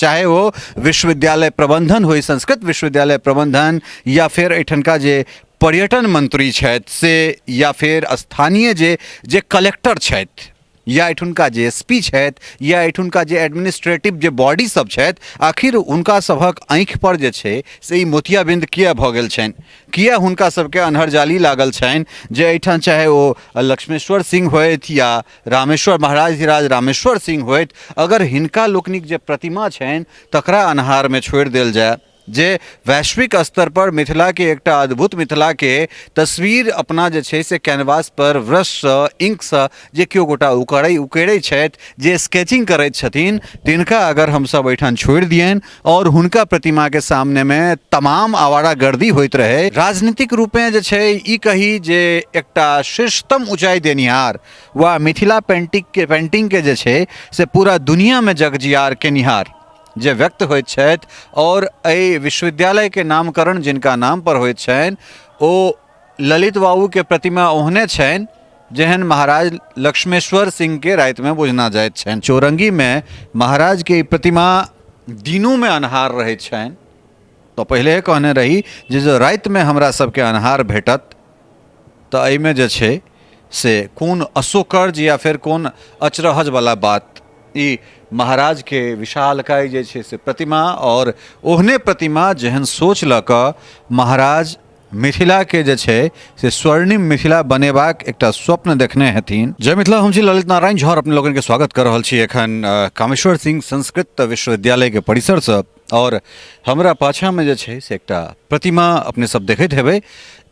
चाहे ओ विश्वविद्यालय प्रबंधन होइ, संस्कृत विश्वविद्यालय प्रबंधन, या फेर एहिठनका जे पर्यटन मंत्री छथि से, या फेर स्थानीय जे जे कलेक्टर छथि, या एहिठुनका जे एस पी छथि, या एहिठुनका जे एडमिनिस्ट्रेटिव जे बॉडी सब छथि, आखिर हुनका सभक आँखि पर जे छै से ई मोतियाबिंद किया भऽ गेल छनि, किया हुनका सबके अन्हरजाली लागल छनि जे एहिठाम चाहे ओ लक्ष्मेश्वर सिंह होथि या रामेश्वर महाराज रामेश्वर सिंह होथि, अगर हिनका लोकनिक जे प्रतिमा छनि तकरा अन्हारमे छोड़ि देल जाय, जे वैश्विक स्तर पर मिथिलाके एकटा अद्भुत मिथिलाके तस्वीर अपना जे छै से कैनवास पर ब्रशसँ इंकसँ जे केओ गोटा उकेरै छथि, जे स्केचिंग करैत छथिन, तिनका अगर हमसब एहिठाम छोड़ि दियनि आओर हुनका प्रतिमाके सामनेमे तमाम आवारागर्दी होइत रहै, राजनीतिक रूपेँ जे छै ई कही जे एकटा शीर्षतम ऊँचाइ देनिहार वा मिथिला पेंटिंगके जे छै से पूरा दुनिआमे जगजियार केनिहार जे व्यक्त होइत छथि आओर एहि विश्वविद्यालयके नामकरण जिनका नामपर होइत छनि, ओ ललित बाबूके प्रतिमा ओहने छनि जेहन महाराज लक्ष्मेश्वर सिंहके रातिमे बुझना जाइत छनि। चौरंगीमे महाराजके ई प्रतिमा दिनोमे अन्हार रहैत छनि। तऽ पहिले कहने रही जे जँ रातिमे हमरा सबके अन्हार भेटत तऽ एहिमे जे छै से कोन अशोकर्ज या फेर कोन अचरहजवला बात। ई महाराजके विशालकाय जे छै से प्रतिमा, आओर ओहने प्रतिमा जेहन सोच लऽ कऽ महाराज मिथिलाके जे छै से स्वर्णिम मिथिला बनेबाक एकटा स्वप्न देखने हेथिन। जय मिथिला, हम छी ललित नारायण झा और अपने लोगन के स्वागत कर रहल छी एखन कामेश्वर सिंह संस्कृत विश्वविद्यालय के परिसरसँ। और हमरा पाछाँमे जे छै से एकटा प्रतिमा अपने सब देखैत हेबै,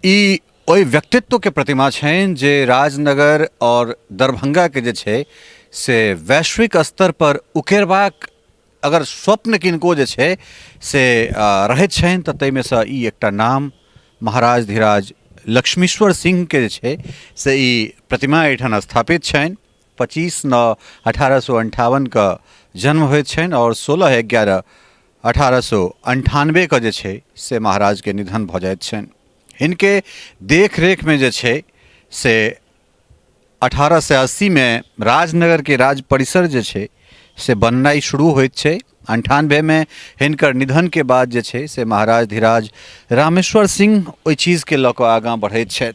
ई ओहि व्यक्तित्वके प्रतिमा छनि जे राजनगर और दरभंगाके जे छै से वैश्विक स्तर पर उकेरबाक अगर स्वप्न किनको जे छै से रहैत छनि तऽ ताहिमेसँ ई एकटा नाम महाराज धीराज लक्ष्मीश्वर सिंहके जे छै से ई प्रतिमा एहिठाम स्थापित छनि। 25/9/1858 जन्म होइत छनि आओर 16/11/1898 जे छै से महाराजके निधन भऽ जाइत छनि। हिनके देखरेखमे जे छै से 1880मे राजनगरके राज परिसर जे छै से बननाइ शुरू होइत छै। 98मे हिनकर निधनके बाद जे छै से महाराज धीराज रामेश्वर सिंह ओहि चीजके लऽ कऽ आगाँ बढ़ैत छथि।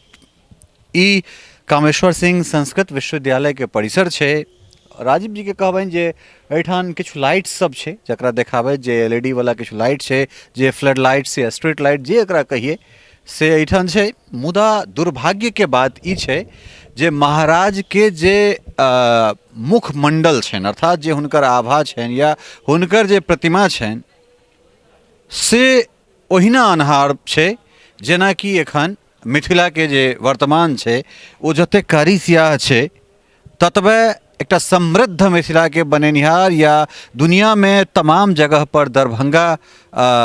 ई कामेश्वर सिंह संस्कृत विश्वविद्यालयके परिसर छै। राजीव जीके कहबनि जे एहिठाम किछु लाइट सब छै जकरा देखाबै जे एल ई डी वाला किछु लाइट छै, जे फ्लड लाइट्स या स्ट्रीट लाइट जे एकरा कहियै से एहिठाम छै। मुदा दुर्भाग्यके बात ई छै जे महाराजके जे मुखमण्डल छनि, अर्थात जे हुनकर आभा छनि या हुनकर जे प्रतिमा छनि से ओहिना अन्हार छै जेनाकि एखन मिथिलाके जे वर्तमान छै ओ जतेक कारी सियाह छै ततबे एकटा समृद्ध मिथिलाके बनेनिहार या दुनिआमे तमाम जगहपर दरभंगा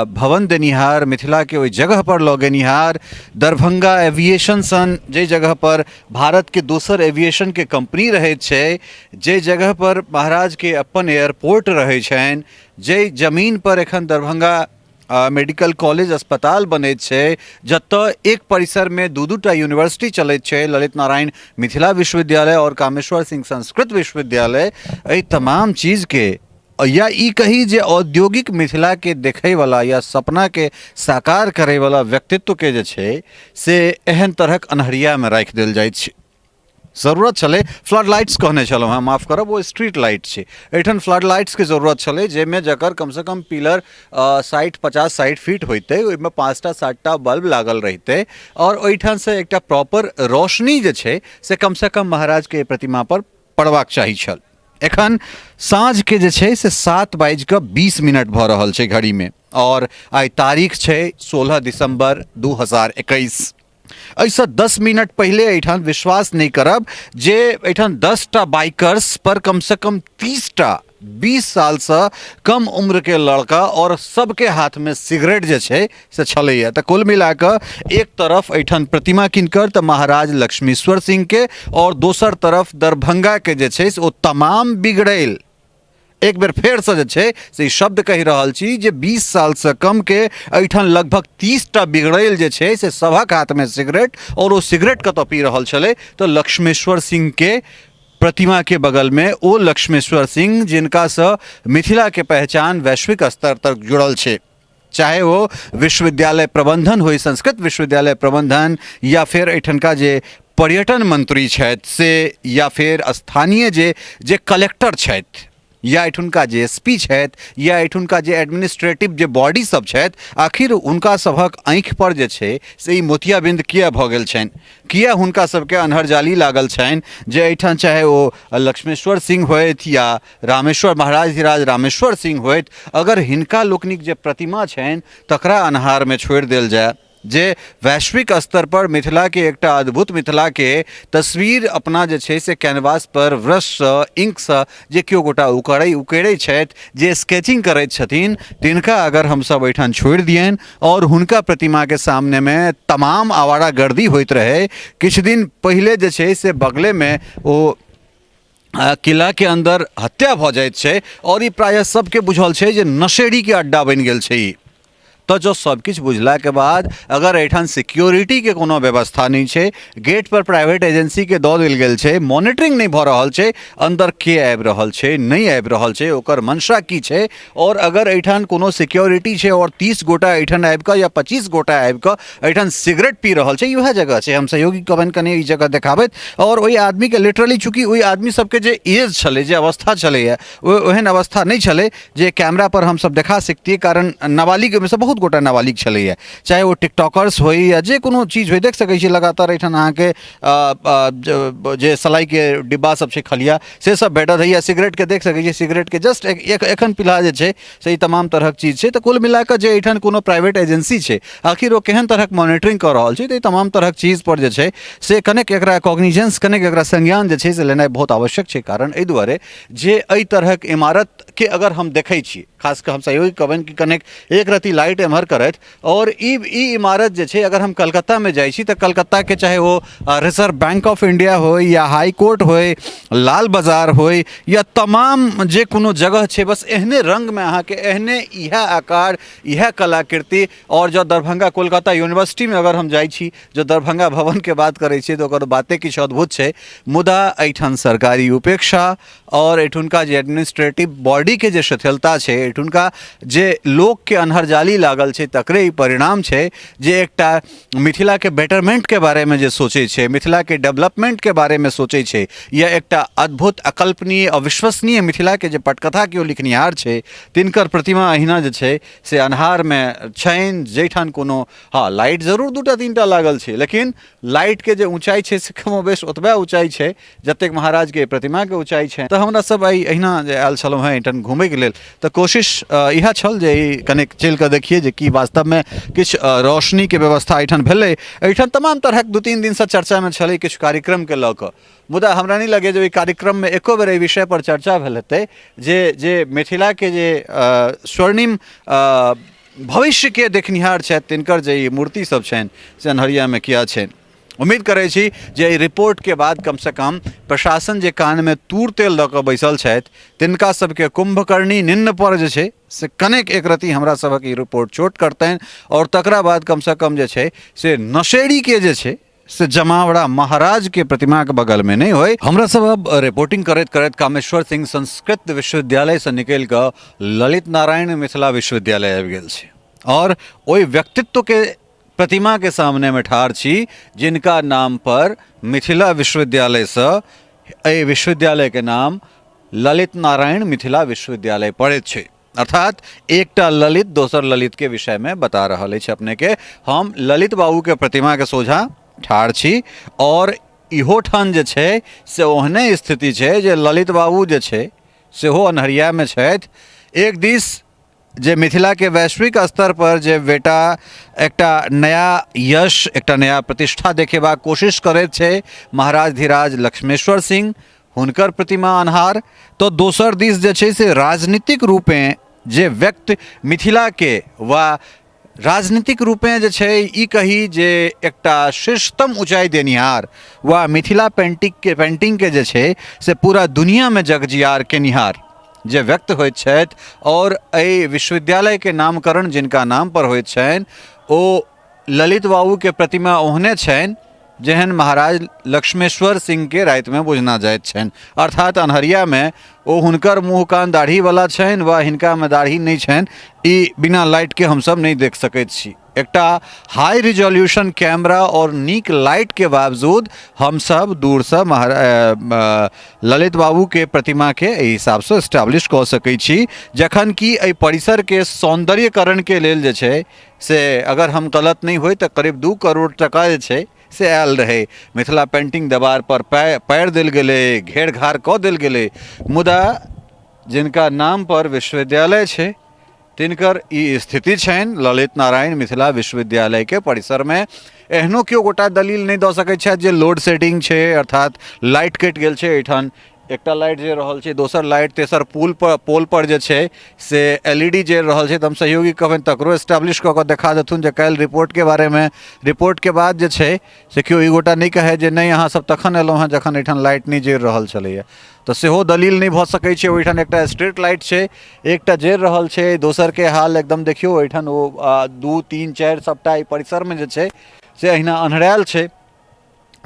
भवन देनिहार, मिथिलाके ओहि जगहपर लऽ गेनिहार, दरभंगा एविएशन सन जाहि जगहपर भारतके दोसर एविएशनके कम्पनी रहैत छै, जाहि जगहपर महाराजके अपन एयरपोर्ट रहै छनि, जाहि जमीनपर एखन दरभंगा मेडिकल कॉलेज अस्पताल बनैत छै, जतऽ एक परिसरमे दू दू टा यूनिवर्सिटी चलैत छै, ललित नारायण मिथिला विश्वविद्यालय आओर कामेश्वर सिंह संस्कृत विश्वविद्यालय, एहि तमाम चीजके या ई कही जे औद्योगिक मिथिलाके देखैवला या सपनाके साकार करैवला व्यक्तित्वके जे छै से एहन तरहक अन्हरियामे राखि देल जाइ छै। जरूरत छलै फ्लड लाइट्स कहने छलहुँ हेँ, माफ करब, ओ स्ट्रीट लाइट छै। एहिठाम फ्लड लाइट्सके जरूरत छलै जाहिमे जकर कमसँ कम पिलर 60 50 60 फीट होइतै, ओहिमे 5टा 7टा बल्ब लागल रहितै आओर ओहिठामसँ एकटा प्रॉपर रोशनी जे छै से कमसँ कम महाराजके प्रतिमापर पड़बाक चाही छल। एखन साँझके जे छै से 7 बाजि कऽ 20 मिनट भऽ रहल छै घड़ीमे आओर आइ तारीख छै 16 दिसम्बर 2021। एहिसँ 10 मिनट पहिले एहिठाम विश्वास नहि करब जे एहिठाम 10टा बाइकर्स पर कमसँ कम 30टा 20 सालसँ कम उम्रके लड़का आओर सबके हाथमे सिगरेट जे छै से छलैए। तऽ कुल मिला कऽ एक तरफ एहिठाम प्रतिमा किनकर तऽ महाराज लक्ष्मीश्वर सिंहके आओर दोसर तरफ दरभंगाके जे छै से ओ तमाम बिगड़ैल, एक बेर फेरसँ जे छै से ई शब्द कहि रहल छी जे 20 सालसँ कमके एहिठाम लगभग 30टा बिगड़ैल जे छै से सभक हाथमे सिगरेट आओर ओ सिगरेट कतऽ पी रहल छलै तऽ लक्ष्मेश्वर सिंहके प्रतिमाके बगलमे ओ लक्ष्मेश्वर सिंह जिनकासँ मिथिलाके पहचान वैश्विक स्तर तक जुड़ल छै, चाहे ओ विश्वविद्यालय प्रबंधन होइ, संस्कृत विश्वविद्यालय प्रबंधन, या फेर एहिठनका जे पर्यटन मंत्री छथि से, या फेर स्थानीय जे जे कलेक्टर छथि, या एहिठुनका जे एस पी छथि, या एहिठुनका जे एडमिनिस्ट्रेटिव जे बॉडी सब छथि, आखिर हुनका सभक आँखिपर जे छै से ई मोतियाबिन्द किया भऽ गेल छनि, किया हुनका सबके अन्हरजाली लागल छनि जे एहिठाम चाहे ओ लक्ष्मेश्वर सिंह होथि या रामेश्वर महाराज रामेश्वर सिंह होथि, अगर हिनका लोकनिक जे प्रतिमा छनि तकरा अन्हारमे छोड़ि देल जाय, जे वैश्विक स्तर पर मिथिलाके एकटा अद्भुत मिथिलाके तस्वीर अपना जे छै से कैनवास पर ब्रशसँ इंकसँ जे केओ गोटा उकेरै छथि, जे स्केचिंग करैत छथिन, तिनका अगर हमसब एहिठाम छोड़ि दियनि आओर हुनका प्रतिमाके सामनेमे तमाम आवारागर्दी होइत रहै। किछु दिन पहिले जे छै से बगलेमे ओ किलाके अन्दर हत्या भऽ जाइत छै आओर ई प्रायः सबके बुझल छै जे नशेड़ीके अड्डा बनि गेल छै ई। तऽ जँ सब किछु बुझलाके बाद अगर एहिठाम सिक्योरिटीके कोनो व्यवस्था नहि छै, गेटपर प्राइवेट एजेंसीके दऽ देल गेल छै, मॉनिटरिंग नहि भऽ रहल छै, अन्दर के आबि रहल छै, नहि आबि रहल छै, ओकर मंशा की छै, आओर अगर एहिठाम कोनो सिक्योरिटी छै आओर 30 गोटा एहिठाम आबिकऽ या 25 गोटा आबिकऽ एहिठाम सिगरेट पी रहल छै, इएह जगह छै, हम सहयोगी कहबनि कनि ई जगह देखाबैत, आओर ओहि आदमीके लिटरली चूँकि ओहि आदमी सबके जे एज छलै, जे अवस्था छलैए, ओहन अवस्था नहि छलै जे कैमरा पर हमसब देखा सकतियै, कारण नाबालिग ओहिमेसँ बहुत गोटा नाबालिग छलैए, चाहे ओ टिकटॉकर्स होइ या जे कोनो चीज होइ। देख सकै छियै लगातार एहिठाम अहाँके जे सलाइके डिब्बा सब छै खलिया से सब भेटत है, या सिगरेटके देख सकै छियै, सिगरेटके जस्ट एखन फिलहाल जे छै से ई तमाम तरहक चीज छै। तऽ कुल मिलाकऽ जे एहिठाम कोनो प्राइवेट एजेंसी छै, आखिर ओ केहन तरहक मॉनिटरिंग कऽ रहल छै, तऽ ई तमाम तरहक चीज पर जे छै से कनेक एकरा कॉग्निजेंस, कनेक एकरा संज्ञान जे छै से लेनाइ बहुत आवश्यक छै। कारण एहि दुआरे जे एहि तरहक इमारतके अगर हम देखै छी, खास कऽ हम सहयोगी कहबनि कि कनेक एक रत्ती लाइट एम्हर करथि, आओर ई इमारत जे छै अगर हम कलकत्तामे जाइ छी तऽ कलकत्ताके चाहे ओ रिजर्व बैंक ऑफ इंडिया होइ या हाई कोर्ट होइ, लाल बाजार होइ, या तमाम जे कोनो जगह छै, बस एहने रङ्गमे अहाँके एहने इएह आकार, इएह कलाकृति। आओर जँ दरभंगा कोलकाता यूनिवर्सिटीमे अगर हम जाइ छी, जँ दरभंगा भवनके बात करै छियै तऽ ओकर बाते किछु अद्भुत छै। मुदा एहिठाम सरकारी उपेक्षा आओर एहिठुनका जे एडमिनिस्ट्रेटिव बॉडीके जे शिथिलता छै, एहिठुनका जे लोकके अन्हरजाली लागल छै, तकरे ई परिणाम छै जे एकटा मिथिलाके बेटरमेंटके बारेमे जे सोचै छै, मिथिलाके डेवलपमेंटके बारेमे सोचै छै, या एकटा अद्भुत अकल्पनीय अविश्वसनीय मिथिलाके जे पटकथा केओ लिखनिहार छै, तिनकर प्रतिमा अहिना जे छै से अन्हारमे छनि, जाहिठाम कोनो हँ लाइट जरूर 2टा 3टा लागल छै, लेकिन लाइटके जे ऊँचाइ छै से कमोबेश ओतबे ऊँचाइ छै जतेक महाराजके प्रतिमाके ऊँचाइ छै। तऽ हमरा सब आइ अहिना जे आयल छलहुँ हेँ एहिठाम घुमैके लेल, तऽ कोशिश इएह छल जे ई कनेक चलि कऽ देखियै जे की वास्तवमे किछु रोशनीके व्यवस्था एहिठाम भेलै। एहिठाम तमाम तरहक 2-3 दिनसँ चर्चामे छलै किछु कार्यक्रमके लऽ कऽ, मुदा हमरा नहि लगैए जे ओहि कार्यक्रममे एको बेर एहि विषयपर चर्चा भेल हेतै जे जे मिथिलाके जे स्वर्णिम भविष्यके देखनिहार छथि तिनकर जे ई मूर्ति सब छनि से अन्हरियामे किया छनि। उम्मीद करै छी जे एहि रिपोर्टके बाद कमसँ कम प्रशासन जे कानमे तूर तेल दऽ कऽ बैसल छथि तिनका सबके कुम्भकर्णी निन्न पर जे छै से कनेक एक रति हमरा सभक ई रिपोर्ट चोट करतनि, आओर तकरा बाद कमसँ कम जे छै से नशेड़ीके जे छै से जमावड़ा महाराजके प्रतिमाके बगलमे नहि होइ। हमरा सब अब रिपोर्टिंग करैत करैत कामेश्वर सिंह संस्कृत विश्वविद्यालयसँ निकलि कऽ ललित नारायण मिथिला विश्वविद्यालय आबि गेल छी, आओर ओहि व्यक्तित्वके प्रतिमाके सामनेमे ठाढ़ छी जिनका नाम पर मिथिला विश्वविद्यालयसँ एहि विश्वविद्यालयके नाम ललित नारायण मिथिला विश्वविद्यालय पड़ैत छै। अर्थात एकटा ललित दोसर ललितके विषयमे बता रहल अछि अपनेके। हम ललित बाबूके प्रतिमाके सोझाँ ठाढ़ छी, आओर इहो ठान जे छै से ओहने स्थिति छै जे ललित बाबू जे छै सेहो अन्हरियामे छथि। एक दिस जे मिथिलाके वैश्विक स्तर पर जे बेटा एकटा नया यश, एकटा नया प्रतिष्ठा देखेबाक कोशिश करैत छै महाराज धीराज लक्ष्मेश्वर सिंह, हुनकर प्रतिमा अन्हार, तऽ दोसर दिस जे छै से राजनीतिक रूपेँ जे व्यक्ति मिथिलाके वा राजनीतिक रूपेँ जे छै ई कही जे एकटा शीर्षतम ऊँचाइ देनिहार वा मिथिला पेंटिंगके जे छै से पूरा दुनिआँमे जगजियार केनिहार जे व्यक्त होइत छथि, आओर एहि विश्वविद्यालयके नामकरण जिनका नामपर होइत छनि, ओ ललित बाबूके प्रतिमा ओहने छनि जेहन महाराज लक्ष्मेश्वर सिंहके रातिमे बुझना जाइत छनि। अर्थात अन्हरियामे ओ हुनकर मुँह कान दाढ़ीवला छनि वा हिनकामे दाढ़ी नहि छनि, ई बिना लाइटके हमसब नहि देख सकैत छी। एकटा हाई रिजोल्यूशन कैमरा आओर नीक लाइटके बावजूद हमसब दूरसँ ललित बाबूके प्रतिमाके एहि हिसाबसँ इस्टाब्लिश कऽ सकै छी, जखन कि एहि परिसरके सौन्दर्यकरणके लेल जे छै से अगर हम गलत नहि होइ तऽ करीब 2 करोड़ टका जे छै से आयल रहै। मिथिला पेन्टिंग देवारपर पारि देल गेलै, घेर घार कऽ देल गेलै, मुदा जिनका नामपर विश्वविद्यालय छै तिनकर ई स्थिति छनि। ललित नारायण मिथिला विश्वविद्यालयके परिसरमे एहनो केओ गोटा दलील नहि दऽ सकैत छथि जे लोड शेडिंग छै, अर्थात लाइट कटि गेल छै। एहिठाम एकटा लाइट जरि रहल छै, दोसर लाइट तेसर पुल पर पोल पर जे छै से एल ई डी जरि रहल छै। तऽ हम सहयोगी कहबनि तकरो एस्टेब्लिश कऽ कऽ देखा देथुन जे काल्हि रिपोर्टके बारेमे, रिपोर्टके बाद जे छै से केओ ई गोटा नहि कहै जे नहि अहाँ सब तखन एलहुँ हेँ जखन एहिठाम लाइट नहि जरि रहल छलैए, तऽ सेहो दलील नहि भऽ सकै छै। ओहिठाम एकटा स्ट्रीट लाइट छै, एकटा जरि रहल छै, दोसरके हाल एकदम देखियौ ओहिठाम ओ 2 3 4 सबटा एहि परिसरमे जे छै से अहिना अन्हरायल छै।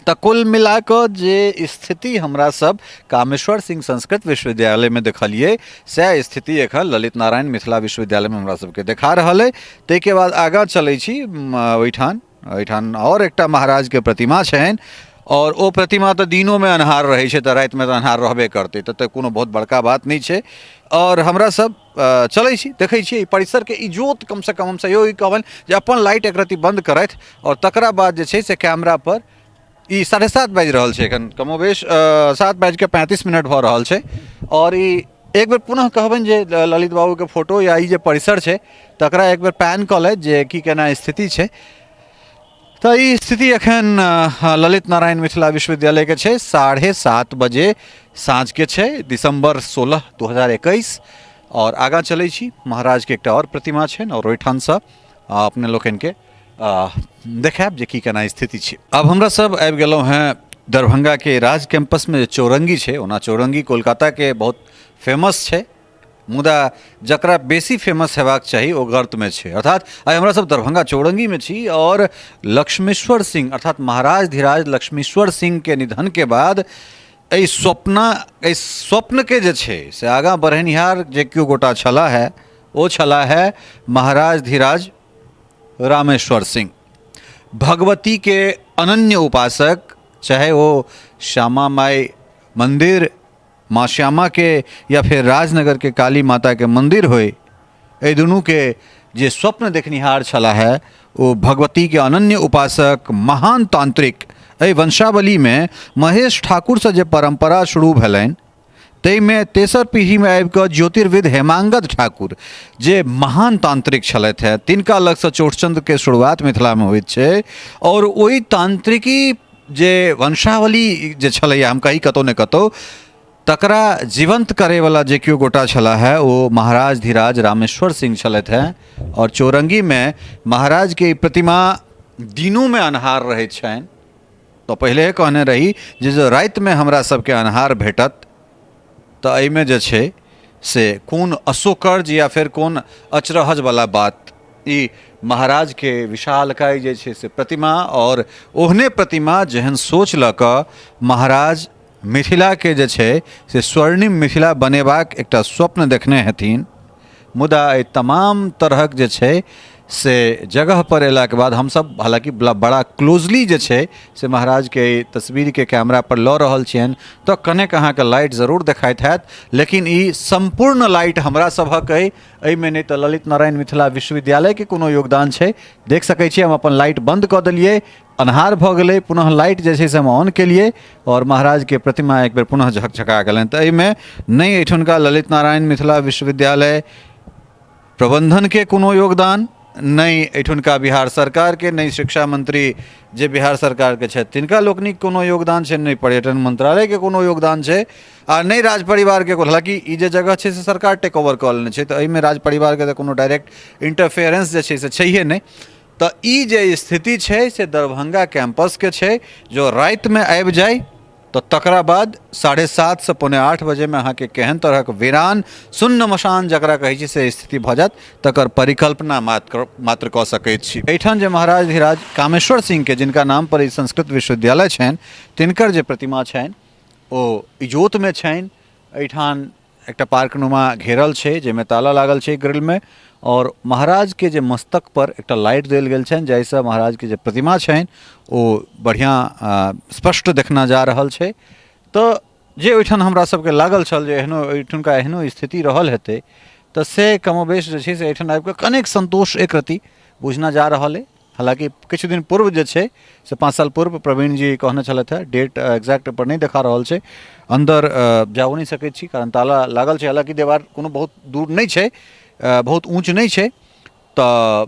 तऽ कुल मिला कऽ जे स्थिति हमरा सब कामेश्वर सिंह संस्कृत विश्वविद्यालयमे देखलियै सएह स्थिति एखन ललित नारायण मिथिला विश्वविद्यालयमे हमरा सबके देखा रहल अइ। ताहिके बाद आगाँ चलै छी ओहिठाम, एहिठाम आओर एकटा महाराजके प्रतिमा छनि आओर ओ प्रतिमा तऽ दिनोमे अन्हार रहै छै तऽ रातिमे तऽ अन्हार रहबे करतै, तऽ कोनो बहुत बड़का बात नहि छै। आओर हमरा सब चलै छी, देखै छी एहि परिसरके इजोत कमसँ कम हम सहयोगी कहबनि जे अपन लाइट एक रत्ती बन्द करथि आओर तकरा बाद जे छै से कैमरापर ई 7:30 बाजि रहल छै एखन, कमोबेश 7:35 भऽ रहल छै। आओर ई एक बेर पुनः कहबनि जे ललित बाबूके फोटो या ई जे परिसर छै तकरा एक बेर पैन कऽ लथि जे की केना स्थिति छै। तऽ ई स्थिति एखन ललित नारायण मिथिला विश्वविद्यालयके छै, 7:30 बजे साँझके छै, दिसम्बर 16 2021। आओर आगाँ चलै छी, महाराजके एकटा आओर प्रतिमा छनि आओर ओहिठामसँ अपने लोकनिके देखायब जे की केना स्थिति छै। आब हमरा सब आबि गेलहुँ हेँ दरभंगाके राज कैंपसमे जे चौरंगी छै। ओना चौरंगी कोलकाताके बहुत फेमस छै, मुदा जकरा बेसी फेमस हेबाक चाही ओ गर्तमे छै। अर्थात आइ हमरा सब दरभंगा चौरंगीमे छी आओर लक्ष्मीश्वर सिंह अर्थात महाराज धीराज लक्ष्मीश्वर सिंहके निधनके बाद एहि स्वप्नके जे छै से आगाँ बढ़ेनिहार जे केओ गोटा छलाह है ओ छलाह है महाराज धीराज रामेश्वर सिंह, भगवतीके अनन्य उपासक, चाहे ओ श्यामा माई मंदिर माँ श्यामा के या फिर राजनगर के काली माता के मंदिर होय, एहि दुनूके जे स्वप्न देखनिहार छलाह है ओ भगवतीके अनन्य उपासक महान तांत्रिक। एहि वंशावलीमे महेश ठाकुरसँ जे परम्परा शुरू भेलनि ताहिमे तेसर पीढ़ीमे आबिकऽ ज्योतिर्विद हेमांगद ठाकुर जे महान तांत्रिक छलथि हेँ तिनका लगसँ चौठचन्द्रके शुरुआत मिथिलामे होइत छै। आओर ओहि तांत्रिकी जे वंशावली जे छलैए हम कही कतहु ने कतहु तकरा जीवंत करैवला जे केओ गोटा छलाह है ओ महाराज धीराज रामेश्वर सिंह छलथि हेँ। आओर चौरंगीमे महाराजके ई प्रतिमा दिनोमे अन्हार रहैत छनि, तऽ पहिले कहने रही जे जँ रातिमे हमरा सबके अन्हार भेटत तऽ एहिमे जे छै से कोन अशोकर्ज या फेर कोन अचरहजवला बात। ई महाराजके विशालकाय जे छै से प्रतिमा आओर ओहने प्रतिमा जेहन सोच लऽ कऽ महाराज मिथिलाके जे छै से स्वर्णिम मिथिला बनेबाक एकटा स्वप्न देखने हेथिन, मुदा एहि तमाम तरहक जे छै से जगह पर अयलाके बाद हमसब हालाँकि बड़ा क्लोजली जे छै से महाराजके तस्वीरके कैमरा पर लऽ रहल छियनि तऽ कनेक अहाँके लाइट जरूर देखाइत हैत, लेकिन ई सम्पूर्ण लाइट हमरा सभक अइ, एहिमे नहि तऽ ललित नारायण मिथिला विश्वविद्यालयके कोनो योगदान छै। देख सकै छियै हम अपन लाइट बन्द कऽ देलियै, अन्हार भऽ गेलै, पुनः लाइट जे छै से हम ऑन केलियै आओर महाराजके प्रतिमा एक बेर पुनः झकझका गेलनि। तऽ एहिमे नहि एहिठुनका ललित नारायण मिथिला विश्वविद्यालय प्रबन्धनके कोनो योगदान, नहि एहिठुनका बिहार सरकारके, नहि शिक्षा मंत्री जे बिहार सरकारके छथि तिनका लोकनिक कोनो योगदान छै, नहि पर्यटन मंत्रालयके कोनो योगदान छै आ नहि राज परिवारके। हालाँकि ई जे जगह छै से सरकार टेक ओवर कऽ लेने छै तऽ एहिमे राज परिवारके तऽ कोनो डायरेक्ट इंटरफेरेंस जे छै से छैहे नहि। तऽ ई जे स्थिति छै से दरभंगा कैंपसके छै, जो रातिमे आबि जाइ तऽ तकरा बाद 7:30सँ 7:45 बजेमे अहाँके केहन तरहक वीरान सुन्न मशान जकरा कहै छी से स्थिति भऽ जायत, तकर परिकल्पना मात्र मात्र कऽ सकैत छी। एहिठाम जे महाराज धीराज कामेश्वर सिंहके, जिनका नामपर ई संस्कृत विश्वविद्यालय छनि, तिनकर जे प्रतिमा छनि ओ इजोतमे छनि। एहिठाम एकटा पार्कनुमा घेरल छै जाहिमे ताला लागल छै ग्रिलमे, आओर महाराजके जे मस्तक पर एकटा लाइट देल गेल छनि जाहिसँ महाराजके जे प्रतिमा छनि ओ बढ़िआँ स्पष्ट देखना जा रहल छै। तऽ जे ओहिठाम हमरा सबके लागल छल जे एहनो एहिठुनका एहनो स्थिति रहल हेतै, तऽ से कमोबेश जे छै से एहिठाम आबिकऽ कनेक संतोष एक रत्ती बुझना जा रहल अइ। हालाँकि किछु दिन पूर्व जे छै से 5 साल पूर्व प्रवीण जी कहने छलथि हेँ, डेट एक्जैक्ट पर नहि देखा रहल छै, अन्दर जाओ नहि सकै छी कारण ताला लागल छै। हालाँकि देवार कोनो बहुत दूर नहि छै, बहुत ऊँच नहि छै, तऽ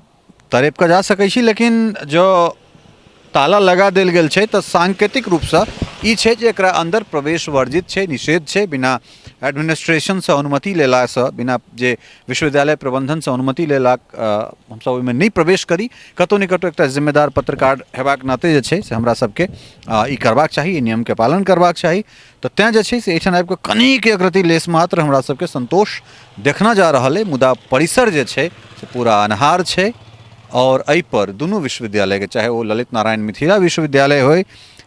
तड़पि कऽ जा सकै छी, लेकिन जँ ताला लगा देल गेल छै तऽ सांकेतिक रूपसँ ई छै जे एकरा अन्दर प्रवेश वर्जित छै, निषेध छै। बिना एडमिनिस्ट्रेशनसँ अनुमति लेलासँ, बिना जे विश्वविद्यालय प्रबंधनसँ अनुमति लेलाक हमसब ओहिमे नहि प्रवेश करी। कतहु ने कतहु एकटा जिम्मेदार पत्रकार हेबाक नाते जे छै से हमरा सबके ई करबाक चाही, ई नियमके पालन करबाक चाही। तऽ तेँ जे छै से एहिठाम आबिकऽ कनिक एकरत्ती लेस मात्र हमरा सबके सन्तोष देखना जा रहल अइ, मुदा परिसर जे छै से पूरा अन्हार छै। आओर एहिपर दुनू विश्वविद्यालयके, चाहे ओ ललित नारायण मिथिला विश्वविद्यालय होइ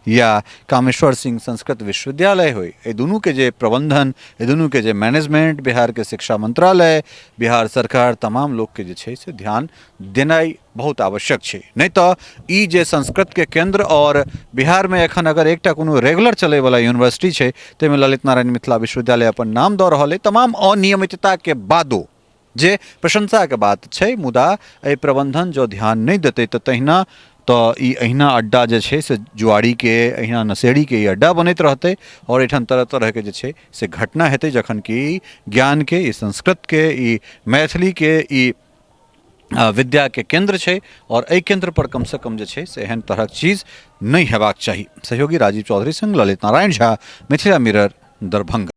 या कामेश्वर सिंह संस्कृत विश्वविद्यालय होइ, एहि दुनूके जे प्रबंधन, एहि दुनूके जे मैनेजमेंट, बिहारके शिक्षा मंत्रालय, बिहार सरकार, तमाम लोकके जे छै से ध्यान देनाइ बहुत आवश्यक छै। नहि तऽ ई जे संस्कृतके केन्द्र आओर बिहारमे एखन अगर एकटा कोनो रेगुलर चलैवला यूनिवर्सिटी छै ताहिमे ललित नारायण मिथिला विश्वविद्यालय अपन नाम दऽ रहल अइ तमाम अनियमितताके बादो, जे प्रशंसाके बात छै। मुदा एहि प्रबंधन जँ ध्यान नहि देतै तऽ तहिना तऽ ई अहिना अड्डा जे छै से जुआरीके, अहिना नशेड़ीके ई अड्डा बनैत रहतै आओर एहिठाम तरह तरहके जे छै से घटना हेतै, जखन कि ज्ञानके, ई संस्कृतके, ई मैथिलीके, ई विद्याके केन्द्र छै आओर एहि केन्द्रपर कमसँ कम जे छै से एहन तरहक चीज नहि हेबाक चाही। सहयोगी राजीव चौधरी संग ललित नारायण झा, मिथिला मिरर, दरभंगा।